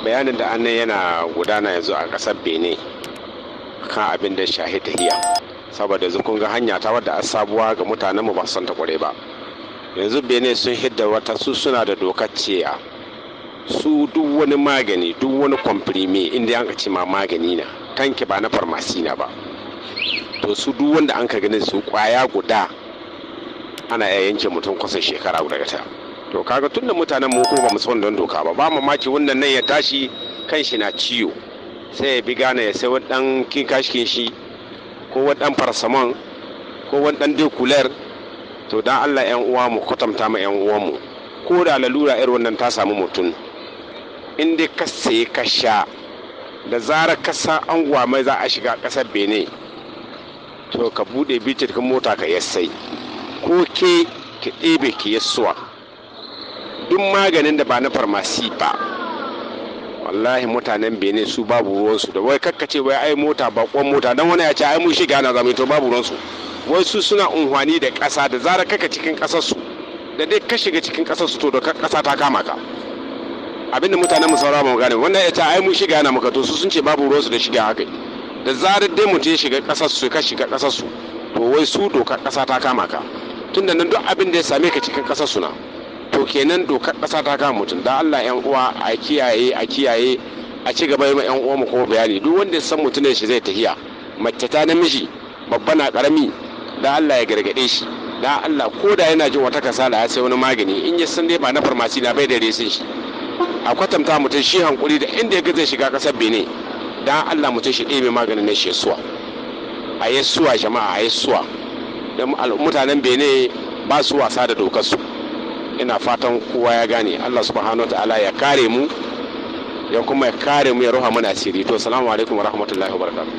Bayanin da annan yana gudana yanzu a ƙasar Benin kan abin da shahi tahiya, saboda yanzu kun ga hanya ta wadda a sabuwa ga mutanenmu ba su san ta kware ba. Yanzu Benin sun hidda wata, su suna da dokar cewa su duk wani magani, duk wani comprimé, inda an ka ce ma magani na tanki ba na pharmacie na ba, to su duk wanda an ka gani su kwaya guda ana iya yanke mutum kusan shekara guda ta. To kaga tun da mutanen mu ko ba mu san don doka ba, ba mamaki wannan nan ya tashi kan shi na ciwo, sai ya bi gane ya sai wani dan kinkashin shi ko wani dan paracetamol ko wani dan dekuler. To dan Allah yan uwa mu kwatanta ma yan uwan mu, ko da lalura irin wannan ta samu mutum, in dai ka sayi ka sha, da zarar ka san an mai za a shiga kasar Benin, to ka bude bitir kan mota ka yassai, ko ke ki ɗebe ki yassuwa. Duk maganin da ba na pharmacie ba, wallahi mutanen Benin su babu ruwansu da wai kakkace wai ai mota bakon mota, dan wani ya ce ai mu shiga na zamu, to babu ruwansu. Wai su suna unhwani da ƙasa, da zarar kaka cikin ƙasar su, da dai ka shiga cikin ƙasar su, to da ƙasa ta kama ka. Abinda mutanen mu saura ba mu gane, wannan ya ce ai mu shiga na muka, to su sun ce babu ruwansu da shiga haka. Da zarar dai mutum ya shiga ƙasar su, ka shiga ƙasar su, to wai su dokar ƙasa ta kama ka. Tunda nan duk abin da ya same ka cikin ƙasar su na, to kenan dokar ƙasa ta kama mutum. Da Allah yan uwa a kiyaye, a kiyaye, a ci gaba yi ma yan uwa mu kuma bayani. Duk wanda ya san mutumin shi zai tahiya, mace ta namiji, babba na karami, da Allah ya gargade shi. Da Allah ko da yana jin wata kasala ya sai wani magani, in ya san dai ba na pharmacie na bai da resin shi, a kwatanta mutum shi hankuri da inda ya ga zai shiga ƙasar Benin, dan Allah mutum shi ɗebe maganin na shi suwa a yassuwa. Jama'a, a yassuwa, don mutanen Benin ba su wasa da dokar su. Ina fatan kowa ya gane. Allah subhanahu ta'ala ya kare mu, ya kuma ya kare mu, ya ruha mana asiri. To, assalamu alaikum wa rahmatullahi wa barakatuh.